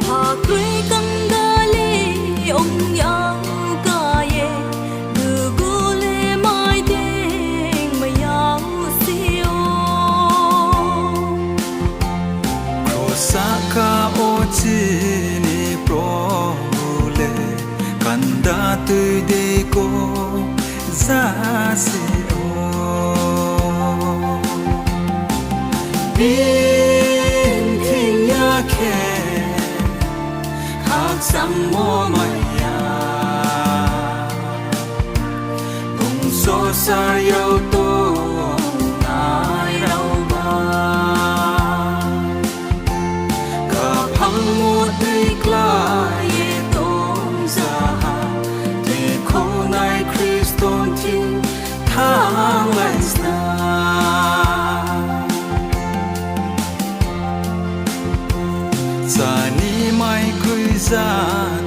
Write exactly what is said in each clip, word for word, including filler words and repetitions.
Hakroi kanda le ong yag ka ye, dugu le mai deng mai yag si ou. Kros sahka wo chini Probu le kanda tui dei ko ja si ou. Bini thing ya khe khakchangmo mai ya. Bung sosar yag tongnai rao ba, khaphang mtoi klái ye tong ja ha, tuikhouhnai Khristo ni thing thannglai sna. Chá ni mai kroi ja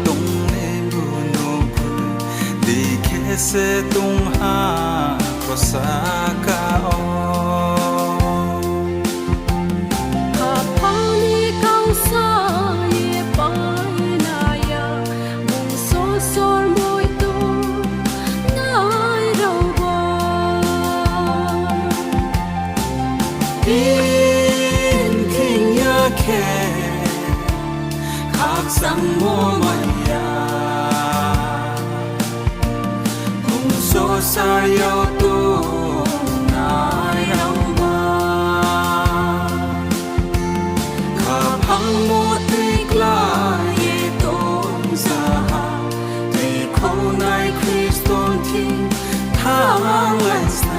tong ni bu nouhkhong, dei khe se tong ha kros sahka wo. Khaphang ni kau sa ye painai ya, bung sosor moi tongnai rao ba. Bini thing ya khe khakchangmo mai ya. Bung sosar yag tongnai rao ba, khaphang mtoi klái ye tong ja ha, tuikhouhnai Khristo ni thing thannglai sna.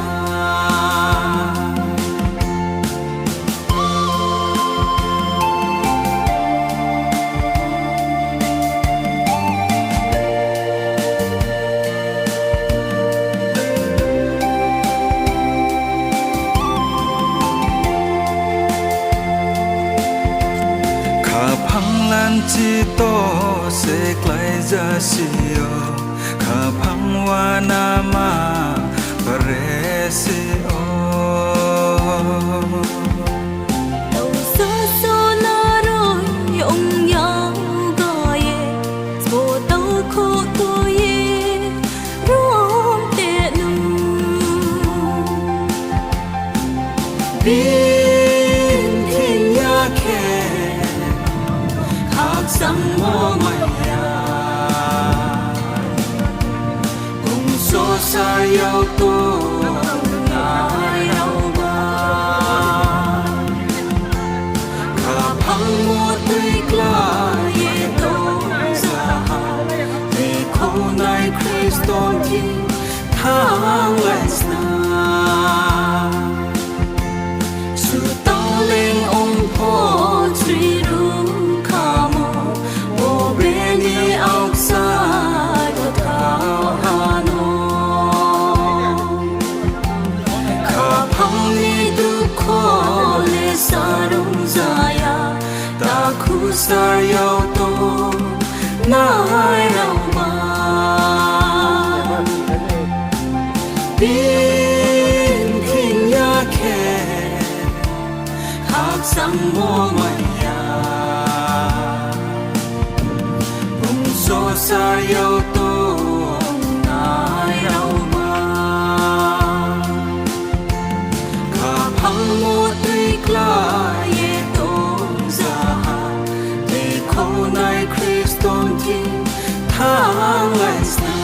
Khaphang lanchi to se klái ja si ou, khaphang uanama bare si ou. Tau sasona roi ong yag ka ye, sbo tau khoh to ye rom te nu. Bini thing ya khe khakchangmo mai ya. Bung sosar yag tongnai rao ba, khaphang mtoi klái ye tong ja ha, tuikhouhnai Khristo ni thing thannglai sna. Sutang leing ong pho chri rung khamo, bo bini aokchai kthar ha no. Khaphang ni dukho le sarung ja ya, takhu sar yag tongnai rao ba. Bini thing ya khe khakchangmo mai ya. Bung sosar yag tongnai rao ba, khaphang mtoi klái ye tong ja ha, tuikhouhnai Khristo ni thing thannglai sna.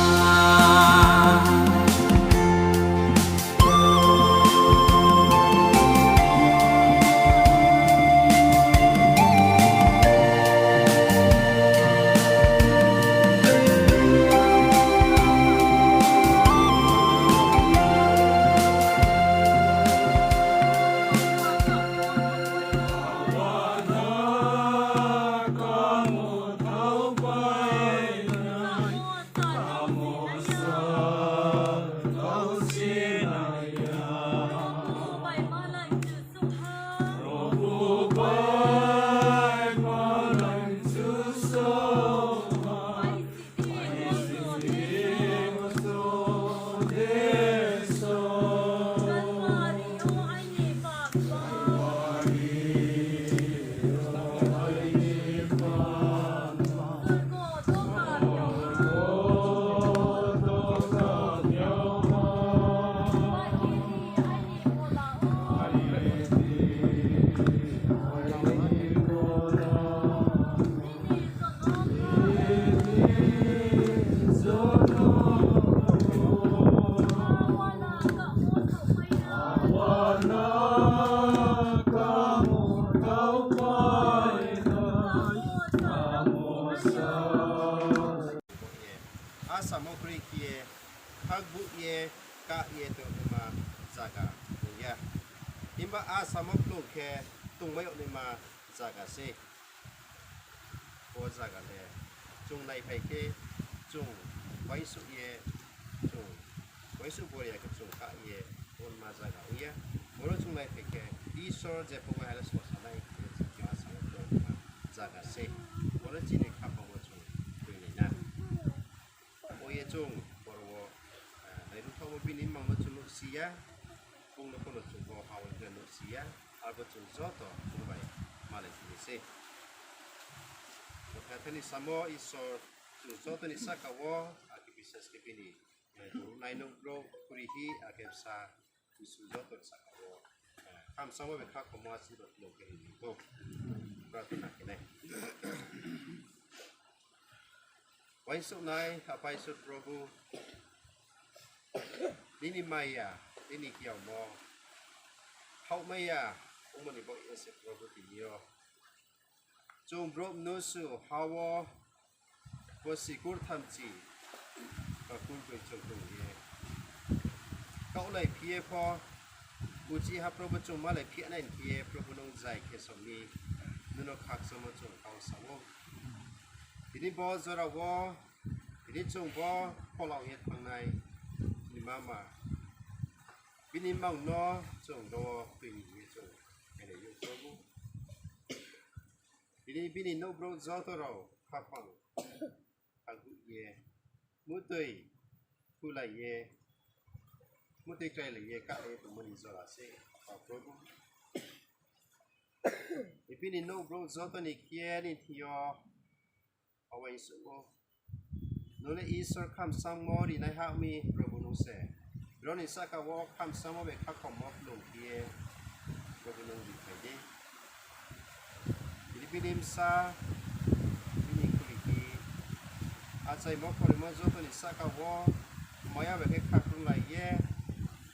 khe ye, khakbuh ye, kah ye tongnaima zaga ong ya. Himba a samo kplung khe tongmai yagnaima zaga sei. Bo zaga le chung naiphai khe, chung uaingsouh ye, chung uaingsouh bor ya khe chung kah ye, onma zaga ong ya. Boro chung naiphai khe, Isor je pho bai ha le sbo sanai khe, chung khe a samo kplung tongma zaga sei. Boro chini khaphang wo chung tuinai na. Bo ye chung boro wo, eh, nairuh thanngmo bini mmang no chung nuhsi ya, bung no pho no chung bo ha wo nuhsi ya, arbo chung joto bung bai malai phi ni sei. Bo khe athani samo Isor chung joto ni sahka wo, akhe bises khe bini, eh, ruhnai nouh brouh, khuri hi, akhe bsa, Isor joto ni sahka wo, eh, khamsamo bai khakhomo asirbad no khe ri ni kho. Prarthana khe nai. Uaingsouhnai Apha Isor Probhu, nini maya, nini kiyamo, haohmai ya ongmo ni baoh ye se Probhu tini yo chung brouh mnusu ha wo bosi kurthamchi ba kurbroi chung tong ye kaohlai phi ye pho, uchih ha Probhu chung malai phi nai khe ye Probhu nung zai khe song mi, nung no khakchangmo chung kau sa ou. Tini bo jora wo, tini chung bo phola ong ye thanngnai ni mama, bini mmang no chung ro wo tui ni ye chung khainai ou Probhu. Tini bini nouh brouh joto rao khaphang khakbuh ye, muhtoi khulai ye, muhtoi krailai ye, kahlai ye tongmo ni jora sei, Apha Probhu. Bini nouh brouh joto ni khe ye nini thing yo uaingsouh ou. Nung le Isor khamsamo rinaiha mi Probhu nung se. Brao ni sahka wo khamsamo bai khakhomo kplung khe ye Probhu nung riphai di. Bini bini bsa, bini khuri hi, achaimo khorimo joto ni sahka wo maya bai khe khakrunglai ye,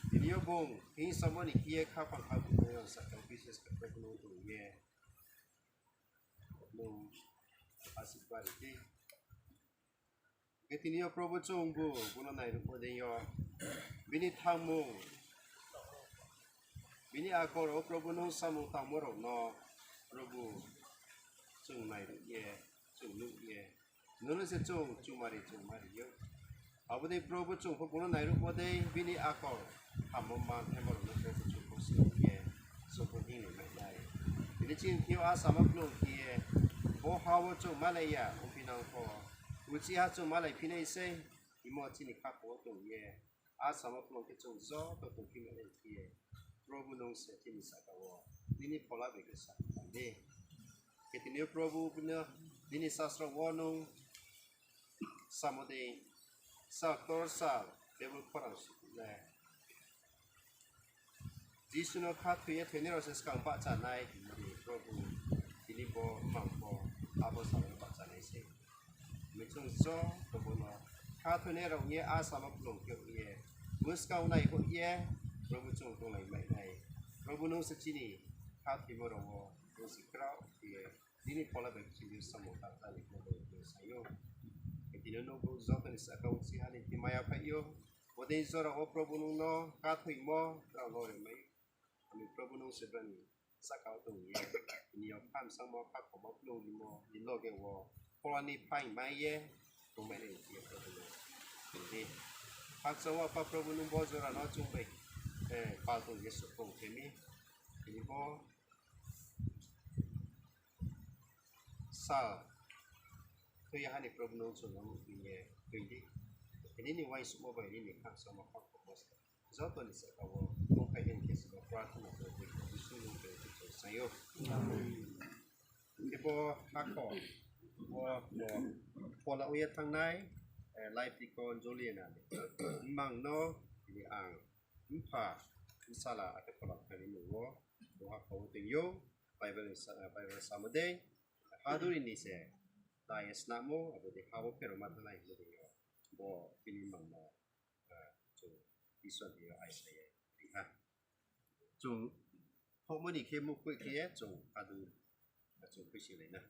tini yo bung hingsamo ni khe ye khaphang ha bung yo sahka wo bises khe Probhu nung tong ye nung asirbad ri di. Khe tini yo Probhu chung bu, bung no nairuhmo dei yo, bini thangmung, bini akol rao Probhu nung samung tangmo rao no Probhu chung nairuh ye, chung nuh ye, nung no se chung chumari chungmari ou. Abo dei Probhu chung pho bung no nairuhmo dei bini akol hammo manthaimo rao no Probhu chung pho sung ye, chung pho hinglai mai nai. Tini chini thing yo a samo kplung khe ye, bo ha wo chung malai ya ongphi nang pho, uchih ha chung malai phi nai sei, imo chini khaphang wo tong ye, a samo kplung khe chung joto tongphi mai nai khe ye, Probhu nung se chini sahka wo nini phola bai khe sa tang di. Khe tini yo Probhu bini, nini sasro wo nung samo dei, sal ktor sal tebol khorang sukuh le Jisu no khathoi ye thoinai rao se skang bahcha nai hingmo ni Probhu, tini bo mang pho abo sal no bahcha nai sei. Himba chung joto bo no khathoinai rao ong ye a samo kplung khe ong ye, buskang nai hoih ye, Probhu chung tonglai mai nai. Probhu nung se chini khathoimo rao wo nung se kraoh khe ye, nini phola bai kching di samung tang tang ni khe bo sa ou. Tini yo nouh brouh joto ni sahka wo uchih ha ni thing maya phai ou. Bo dei jora wo Probhu nung no khathoimo rao no rimai Ani Probhu nung se brao ni sahka wo tong ye, tini yo khamsamo, khakhomo, kplung rimo ni loge wo phola ni phaing mai ye tongmai nai khe ye Probhu no tong di. Khakchang wo Apha Probhu nung bo jora no chung bai, eh, pal tong ye suhphrung khe mi. Tini bo sal thoi ya ha ni Probhu nung chung no nuhphi ye tong di. Tini ni uaingsouhmo bai nini khamsamo, khakhomo se joto ni sahka wo tongphai di hing khe se bo prarthana khe Jisu ni mmung bai khe chung sa ou. Khe bo hakhor wo, bo phola ong ye thanngnai, eh, life deacon Juliana ni mmang no tini ang mpha, bsala akhe phola khnani mmung wo bo hakhor wo tong ou. Bible ni sa-, Bible samo dei, haduri ni se ta ye snamo, abo dei ha wo pheroma thanngnai hingmo dei yo, bo bini mmang no, ah, chung Isor ni yo aisa ye ri ha. Chung houhmo ni khe muhkhoih khe ye chung adu, ah, chung khuisoing lai na.